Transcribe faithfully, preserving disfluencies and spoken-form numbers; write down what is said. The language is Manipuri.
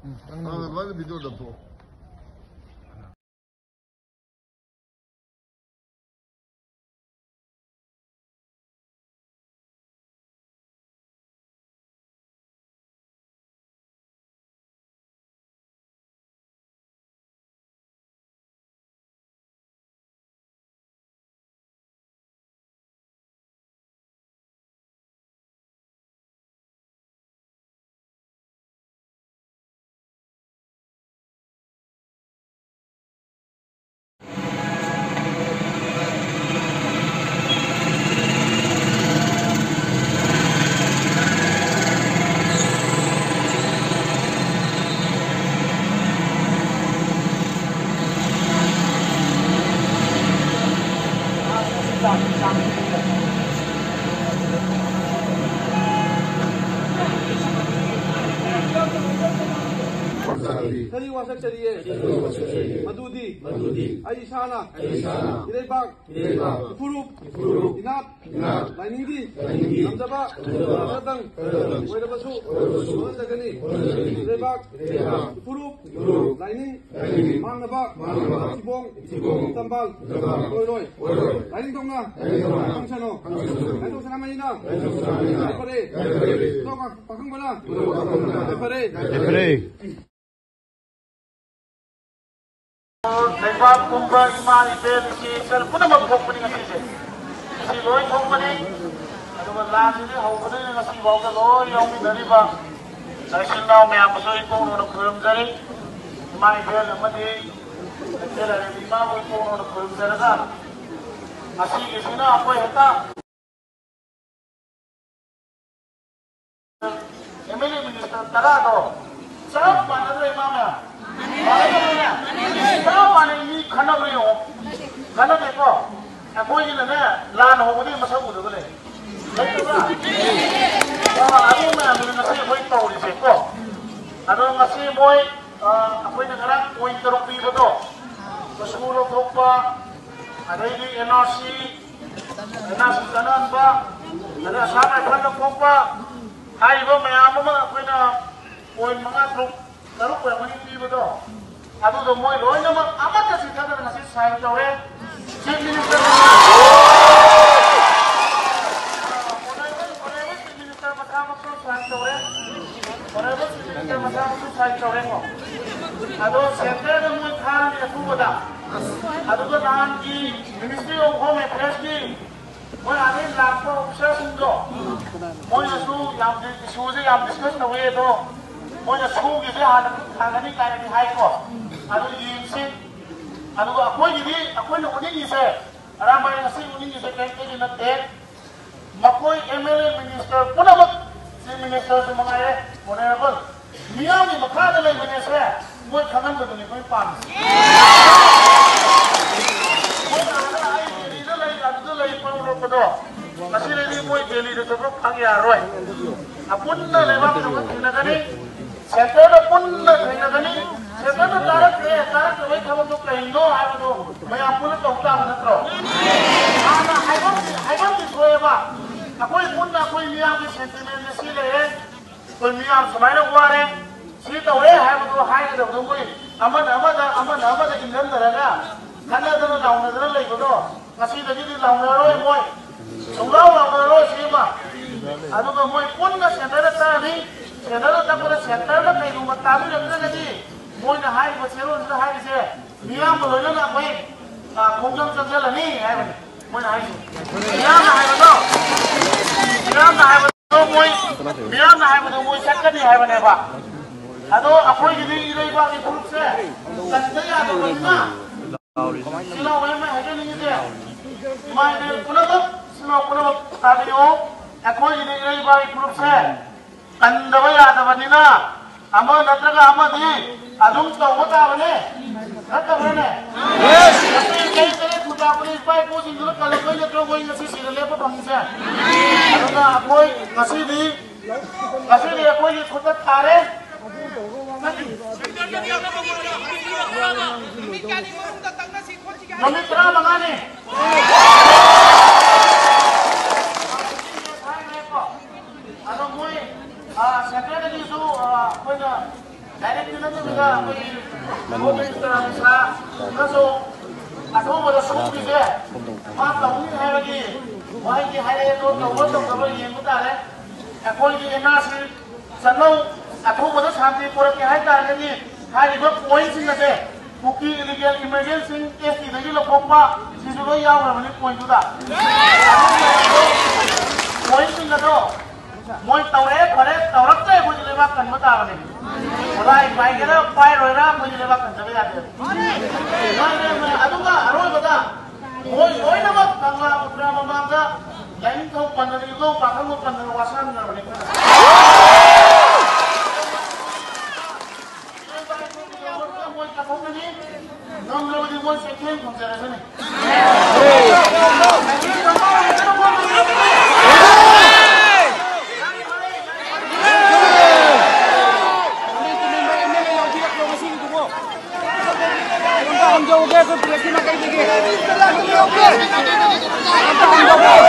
ꯅꯪ ꯑꯗꯨꯃꯥꯏꯅ ꯚꯤꯗꯤꯑꯣ ꯅꯝꯊꯣꯛꯑꯣ꯫ ꯀꯔꯤ ꯋꯥꯁꯛ ꯆꯔꯤꯌꯦ? ꯃꯗꯨꯗꯤ ꯑꯩ ꯏꯁꯥꯅ ꯏꯔꯩꯕꯥꯛ, ꯏꯐꯨꯔꯨꯞ, ꯏꯅꯥꯠ, ꯂꯥꯏꯅꯤꯡꯒꯤ ꯉꯝꯖꯕ ꯈꯔꯗꯪ ꯑꯣꯏꯔꯕꯁꯨ ꯍꯣꯠꯅꯖꯒꯅꯤ꯫ ꯏꯔꯩꯕꯥꯛ, ꯏꯐꯨꯔꯨꯞ, ꯂꯥꯏꯅꯤꯡ ꯃꯥꯡꯅꯕ ꯊꯤꯕꯣꯡ ꯇꯝꯕꯥꯜ ꯑꯣꯏꯔꯣꯏ꯫ ꯂꯥꯏꯅꯤꯡꯊꯧꯅ ꯐꯪꯁꯅꯨ꯫ ꯂꯥꯏꯅꯤꯡꯊꯧ ꯁꯅꯥꯃꯍꯤꯅ ꯌꯥꯏꯐꯔꯦ꯫ ꯄꯥꯈꯪꯕꯅ ꯌꯥꯏꯐꯔꯦ꯫ ꯌꯥꯏꯐꯔꯦ꯫ ꯂꯩꯕꯥꯛ ꯄꯨꯝꯕ ꯏꯃꯥ ꯏꯕꯦꯜ ꯏꯆꯦ ꯏꯆꯜ ꯄꯨꯝꯅꯃꯛ ꯊꯣꯛꯄꯅꯤ ꯉꯁꯤꯁꯦ꯫ ꯉꯁꯤ ꯂꯣꯏ ꯊꯣꯛꯄꯅꯤ꯫ ꯑꯗꯨꯒ ꯂꯥꯟꯁꯤꯗꯤ ꯍꯧꯕꯗꯒꯤꯅ ꯉꯁꯤ ꯐꯥꯎꯗ ꯂꯣꯏ ꯌꯥꯎꯃꯤꯟꯅꯔꯤꯕ ꯏꯆꯤꯜ ꯏꯅꯥꯎ ꯃꯌꯥꯝꯕꯨꯁꯨ ꯏꯀꯣꯛꯅꯧꯅ ꯈꯨꯔꯨꯝꯖꯔꯤ꯫ ꯏꯃꯥ ꯏꯕꯦꯜ ꯑꯃꯗꯤ ꯀꯩꯊꯦꯜ ꯂꯥꯏꯔꯦꯝꯕꯤ ꯏꯃꯥꯕꯨ ꯏꯀꯣꯛꯅꯧꯅ ꯈꯨꯔꯨꯝꯖꯔꯒ ꯉꯁꯤꯒꯤꯁꯤꯅ ꯑꯩꯈꯣꯏ ꯍꯦꯛꯇ ꯑꯦꯝ ꯑꯦꯜ ꯑꯦ ꯃꯤꯅꯤꯁꯇꯔ ꯇꯔꯥꯗꯣ ꯆꯞ ꯃꯥꯟꯅꯗ꯭ꯔꯣ ꯏꯃꯥ ꯃꯌꯥꯝ? ꯃꯥꯟꯅꯗꯕ꯭ꯔꯣꯅꯦ? ꯆꯞ ꯃꯥꯟꯅꯩ, ꯃꯤ ꯈꯟꯅꯕ꯭ꯔꯣ ꯌꯦꯡꯉꯣ꯫ ꯈꯟꯅꯗꯦꯀꯣ? ꯑꯩꯈꯣꯏꯒꯤꯅꯅꯦ ꯂꯥꯟ ꯍꯧꯕꯗꯒꯤ ꯃꯁꯛ ꯎꯗꯕ ꯂꯩ꯫ ꯂꯩꯇꯕ꯭ꯔꯥ? ꯑꯣ, ꯑꯗꯨ ꯃꯌꯥꯝꯗꯨꯅ ꯉꯁꯤ ꯑꯩꯈꯣꯏ ꯇꯧꯔꯤꯁꯦ ꯀꯣ꯫ ꯑꯗꯣ ꯉꯁꯤ ꯃꯣꯏ, ꯑ, ꯑꯩꯈꯣꯏꯅ ꯉꯔꯥꯡ ꯄꯣꯏꯟ ꯇꯔꯨꯛ ꯄꯤꯕꯗꯣ, ꯃꯆꯨ ꯂꯧꯊꯣꯛꯄ, ꯑꯗꯩꯗꯤ N R C, N R C ꯆꯠꯅꯍꯟꯕ, ꯑꯗꯩ ꯑꯁꯥꯝ ꯔꯥꯏꯐꯜ ꯂꯧꯊꯣꯛꯄ, ꯍꯥꯏꯔꯤꯕ ꯃꯌꯥꯝ ꯑꯃ ꯑꯩꯈꯣꯏꯅ ꯄꯣꯏꯟ ꯃꯉꯥ ꯇꯔꯨꯛ ꯇꯔꯨꯛ ꯑꯣꯏꯔꯝꯒꯅꯤ ꯄꯤꯕꯗꯣ, ꯑꯗꯨꯗꯣ ꯃꯣꯏ ꯂꯣꯏꯅꯃꯛ ꯑꯃꯠꯇ ꯆꯤꯊꯗꯅ ꯉꯁꯤ ꯁꯥꯏꯟ ꯇꯧꯔꯦ꯫ Chief minister, honourable, honourable chief minister ꯃꯁꯥꯃꯛꯁꯨ ꯁꯥꯏꯟ ꯇꯧꯔꯦ꯫ ꯑꯣꯅꯔꯦꯕꯜ ꯆꯤꯐ ꯃꯤꯅꯤꯁꯇꯔ ꯃꯁꯥꯃꯛꯁꯨ ꯁꯥꯏꯟ ꯇꯧꯔꯦꯀꯣ꯫ ꯑꯗꯣ ꯁꯦꯟꯇꯔꯗ ꯃꯣꯏ ꯊꯥꯔꯅꯤ ꯑꯊꯨꯕꯗ꯫ ꯑꯗꯨꯒ ꯅꯍꯥꯟꯒꯤ ꯃꯤꯅꯤꯁꯇ꯭ꯔꯤ ꯑꯣꯐ ꯍꯣꯝ ꯑꯦꯐꯤꯌꯔꯁꯀꯤ ꯃꯣꯏ ꯑꯥꯗꯒꯤ ꯂꯥꯛꯄ ꯑꯣꯐꯤꯁꯥꯔꯁꯤꯡꯗꯣ, ꯃꯣꯏꯅꯁꯨ ꯌꯥꯝ ꯗꯤ-, ꯏꯁꯨꯁꯦ ꯌꯥꯝ ꯗꯤꯁꯀꯁ ꯇꯧꯋꯦ꯫ ꯑꯗꯣ ꯃꯣꯏꯅ ꯁꯨꯒꯤꯁꯦ ꯍꯥꯟꯅ ꯈꯨꯠ ꯊꯥꯒꯅꯤ ꯀꯥꯏꯅꯗꯤ ꯍꯥꯏꯀꯣ꯫ ꯑꯗꯨ ꯌꯦꯡꯁꯤ꯫ ꯑꯗꯨꯒ ꯑꯩꯈꯣꯏꯒꯤꯗꯤ, ꯑꯩꯈꯣꯏꯅ ꯎꯠꯅꯤꯡꯉꯤꯁꯦ, ꯑꯔꯥꯝꯕꯥꯏ ꯉꯁꯤ ꯎꯠꯅꯤꯡꯉꯤꯁꯦ ꯀꯔꯤꯝꯇꯗꯤ ꯅꯠꯇꯦ꯫ ꯃꯈꯣꯏ ꯑꯦꯝ ꯑꯦꯜ ꯑꯦ, ꯃꯤꯅꯤꯁꯇꯔ ꯄꯨꯝꯅꯃꯛ, ꯆꯤꯐ ꯃꯤꯅꯤꯁꯇꯔꯁꯨ ꯃꯉꯥꯏꯔꯦ, ꯑꯣꯅꯔꯦꯕꯜ, ꯃꯤꯌꯥꯝꯒꯤ ꯃꯈꯥꯗ ꯂꯩꯕꯅꯦꯁꯦ ꯃꯣꯏ ꯈꯪꯍꯟꯕꯗꯨꯅꯤ ꯑꯩꯈꯣꯏ ꯄꯥꯝꯃꯤꯁꯦ꯫ ꯃꯣꯏꯅ ꯑꯥꯗ ꯑꯩ ꯗꯦꯜꯂꯤꯗ ꯂꯩ, ꯑꯗꯨꯗ ꯂꯩ ꯄꯥꯎ ꯂꯣꯠꯄꯗꯣ, ꯉꯁꯤꯗꯒꯤ ꯃꯣꯏ ꯗꯦꯜꯂꯤꯗ ꯆꯠꯄ ꯐꯪ ꯌꯥꯔꯔꯣꯏ꯫ ꯑꯄꯨꯟꯅ ꯂꯩꯕꯥꯛ ꯈꯨꯗꯤꯡꯃꯛ ꯊꯦꯡꯅꯒꯅꯤ, ꯁꯦꯟꯇꯔꯗ ꯄꯨꯟꯅ ꯊꯦꯡꯅꯒꯅꯤ꯫ ꯁꯦꯟꯇꯔꯗ ꯇꯥꯔꯛꯇ꯭ꯔꯦ, ꯇꯥꯔꯛꯇꯕꯒꯤ ꯊꯕꯛꯇꯣ ꯀꯩꯅꯣ ꯍꯥꯏꯕꯗꯣ ꯃꯌꯥꯝ ꯄꯨꯟꯅ ꯇꯧ ꯇꯥꯕ ꯅꯠꯇ꯭ꯔꯣ? ꯍꯥꯟꯅ ꯍꯥꯏꯐꯝꯗꯤ, ꯍꯥꯏꯐꯝꯗꯤ ꯊꯣꯛꯑꯦꯕ, ꯑꯩꯈꯣꯏ ꯄꯨꯟꯅ ꯑꯩꯈꯣꯏ ꯃꯤꯌꯥꯝꯒꯤ ꯁꯦꯟꯇꯤꯃꯦꯟꯁꯦ ꯁꯤ ꯂꯩꯔꯦ꯫ ꯑꯩꯈꯣꯏ ꯃꯤꯌꯥꯝ ꯁꯨꯃꯥꯏꯅ ꯋꯥꯔꯦ, ꯁꯤ ꯇꯧꯔꯦ ꯍꯥꯏꯕꯗꯣ ꯍꯥꯏꯒꯗꯕꯗꯣ ꯃꯣꯏ ꯑꯃꯅ ꯑꯃꯗ, ꯑꯃꯅ ꯑꯃꯗ ꯏꯟꯖꯟꯅꯔꯒ ꯈꯠꯅꯗꯅ ꯂꯥꯎꯅꯗꯅ ꯂꯩꯕꯗꯣ ꯉꯁꯤꯗꯒꯤꯗꯤ ꯂꯥꯎꯅꯔꯔꯣꯏ ꯃꯣꯏ, ꯁꯨꯡꯂꯥꯎ ꯂꯥꯎꯅꯔꯔꯣꯏ ꯁꯤꯃ꯫ ꯑꯗꯨꯒ ꯃꯣꯏ ꯄꯨꯟꯅ ꯁꯦꯟꯇꯔꯗ ꯆꯠꯂꯅꯤ꯫ ꯁꯦꯟꯇꯔꯗ ꯆꯠꯄꯗ ꯁꯦꯟꯇꯔꯅ ꯀꯩꯒꯨꯝꯕ ꯇꯥꯕꯤꯔꯛꯇ꯭ꯔꯒꯗꯤ ꯃꯣꯏꯅ ꯍꯥꯏꯔꯤꯕ ꯆꯦꯔꯣꯜꯁꯤꯗ ꯍꯥꯏꯔꯤꯁꯦ ꯃꯤꯌꯥꯝꯒ ꯂꯣꯏꯅꯅ ꯑꯩꯈꯣꯏ, ꯑ, ꯈꯣꯡꯖꯪ ꯆꯪꯁꯤꯜꯂꯅꯤ ꯍꯥꯏꯕꯅꯤ ꯃꯣꯏꯅ ꯍꯥꯏꯁꯦ꯫ ꯃꯤꯌꯥꯝꯅ ꯍꯥꯏꯕꯗꯣ, ꯃꯤꯌꯥꯝꯅ ꯍꯥꯏꯕꯗꯣ ꯃꯣꯏ, ꯃꯤꯌꯥꯝꯅ ꯍꯥꯏꯕꯗꯣ ꯃꯣꯏ ꯆꯠꯀꯅꯤ ꯍꯥꯏꯕꯅꯦꯕ꯫ ꯑꯗꯣ ꯑꯩꯈꯣꯏꯒꯤꯗꯤ ꯏꯔꯩꯕꯥꯛꯀꯤ ꯐꯨꯔꯨꯞꯁꯦ ꯀꯟꯗ ꯌꯥꯗꯕꯅꯤꯅ, ꯁꯤꯅ ꯍꯣꯔꯦꯟ ꯃꯣꯏ ꯍꯥꯏꯖꯅꯤꯡꯉꯤꯁꯦ, ꯏꯃꯥ ꯏꯕꯦꯜ ꯄꯨꯝꯅꯃꯛ, ꯁꯤꯅ ꯄꯨꯝꯅꯃꯛ ꯇꯥꯕꯤꯌꯨ꯫ ꯑꯩꯈꯣꯏꯒꯤꯗꯤ ꯏꯔꯩꯕꯥꯛꯀꯤ ꯐꯨꯔꯨꯞꯁꯦ ꯀꯟꯗꯕ ꯌꯥꯗꯕꯅꯤꯅ ꯑꯃ ꯅꯠꯇ꯭ꯔꯒ ꯑꯃꯗꯤ ꯑꯗꯨꯝ ꯇꯧꯕ ꯇꯥꯕꯅꯦ, ꯅꯠꯇꯕ꯭ꯔꯅꯦ? ꯉꯁꯤ ꯆꯍꯤ ꯇꯔꯦꯠ ꯐꯨ ꯇꯥꯛꯄꯗ ꯏꯄꯥ ꯏꯄꯨꯁꯤꯡꯗꯨꯅ ꯀꯜꯂꯛꯄꯩ ꯅꯠꯇ꯭ꯔꯣ ꯑꯩꯈꯣꯏ ꯉꯁꯤ ꯁꯤꯗ ꯂꯦꯞꯄ ꯐꯪꯉꯤꯁꯦ? ꯑꯗꯨꯅ ꯑꯩꯈꯣꯏ ꯉꯁꯤꯗꯤ, ꯉꯁꯤꯗꯤ ꯑꯩꯈꯣꯏꯒꯤ ꯈꯨꯠꯇ ꯊꯥꯔꯦ꯫ ꯅꯨꯃꯤꯠ ꯇꯔꯥꯃꯉꯥꯅꯤ꯫ ꯑꯗꯣ ꯃꯣꯏ, ꯑ, ꯁꯦꯟꯇꯔꯗꯒꯤꯁꯨ, ꯑ, ꯑꯩꯈꯣꯏꯅ ꯗꯥꯏꯔꯦꯛꯇꯤ ꯅꯠꯇꯕꯤꯗ ꯑꯩꯈꯣꯏꯒꯤ ꯍꯣꯝ ꯃꯤꯅꯤꯁꯇꯔ ꯑꯃꯤꯠ ꯁꯥꯍꯅꯁꯨ ꯑꯊꯨꯕꯗ ꯁꯣꯝꯒꯤꯁꯦ ꯃꯥ ꯇꯧꯅꯤ ꯍꯥꯏꯕꯒꯤ ꯋꯥꯍꯩꯗꯤ ꯍꯥꯏꯔꯛꯑꯦ, ꯑꯗꯣ ꯇꯧꯕ ꯇꯧꯗꯕ ꯌꯦꯡꯕ ꯇꯥꯔꯦ꯫ ꯑꯩꯈꯣꯏꯒꯤ ꯑꯦꯟ ꯑꯥꯔ ꯁꯤ ꯆꯠꯅꯧ, ꯑꯊꯨꯕꯗ ꯁꯥꯟꯇꯤ ꯄꯨꯔꯛꯀꯦ ꯍꯥꯏ ꯇꯥꯔꯒꯗꯤ ꯍꯥꯏꯔꯤꯕ ꯄꯣꯏꯟꯠꯁꯤꯡ ꯑꯁꯦ, ꯀꯨꯀꯤ ꯏꯂꯤꯒꯦꯜ ꯏꯃꯤꯒ꯭ꯔꯦꯟꯠꯁꯤꯡ ꯑꯦꯁ ꯇꯤꯗꯒꯤ ꯂꯧꯊꯣꯛꯄ, ꯁꯤꯁꯨ ꯂꯣꯏ ꯌꯥꯎꯈ꯭ꯔꯕꯅꯤ ꯄꯣꯏꯟꯠꯇꯨꯗ꯫ ꯄꯣꯏꯟꯠꯁꯤꯡ ꯑꯗꯣ ꯃꯣꯏ ꯇꯧꯔꯦ ꯐꯔꯦ, ꯇꯧꯔꯛꯇ꯭ꯔꯦ ꯑꯩꯈꯣꯏꯗꯤ ꯂꯩꯕꯥꯛ ꯀꯟꯕ ꯇꯥꯕꯅꯤ꯫ ꯈꯨꯠꯂꯥꯏ ꯄꯥꯏꯒꯦꯔꯥ ꯄꯥꯏꯔꯣꯏꯔꯥ ꯑꯩꯈꯣꯏꯗꯤ ꯂꯩꯕꯥꯛ ꯀꯟꯗꯕ ꯌꯥꯗꯦ꯫ ꯑꯗꯨꯒ ꯑꯔꯣꯏꯕꯗ ꯃꯣꯏ ꯂꯣꯏꯅꯃꯛ ꯀꯪꯂꯥ ꯎꯇ꯭ꯔꯥ ꯃꯃꯥꯡꯗ ꯂꯥꯏꯅꯤꯡꯊꯧ ꯄꯟꯗꯅ, ꯏꯕꯨꯙꯧ ꯄꯥꯈꯪꯕ ꯄꯟꯗꯅ ꯋꯥꯁꯛꯅꯔꯕꯅꯤ ꯑꯩꯈꯣꯏꯅ꯫ ꯃꯣꯏ ꯀꯠꯊꯣꯛꯀꯅꯤ, ꯉꯝꯂꯕꯗꯤ ꯃꯣꯏ ꯆꯩꯊꯦꯡ ꯐꯪꯖꯔꯁꯅꯤ꯫ ꯇꯨꯃꯤꯟ ꯇꯨꯃꯤꯟꯕ ꯑꯦꯝ ꯑꯦꯜ ꯑꯦ ꯌꯥꯎꯕꯤꯔꯛꯄ꯭ꯔꯣ ꯉꯁꯤꯒꯤꯗꯨꯕꯣ? ꯑꯝꯇ ꯍꯪꯖꯍꯧꯒꯦ ꯑꯩꯈꯣꯏ ꯄ꯭ꯔꯦꯁꯀꯤ ꯃꯥꯏꯀꯩꯗꯒꯤ꯫ ꯑꯝꯇ ꯍꯪꯖꯍꯧꯒꯦ꯫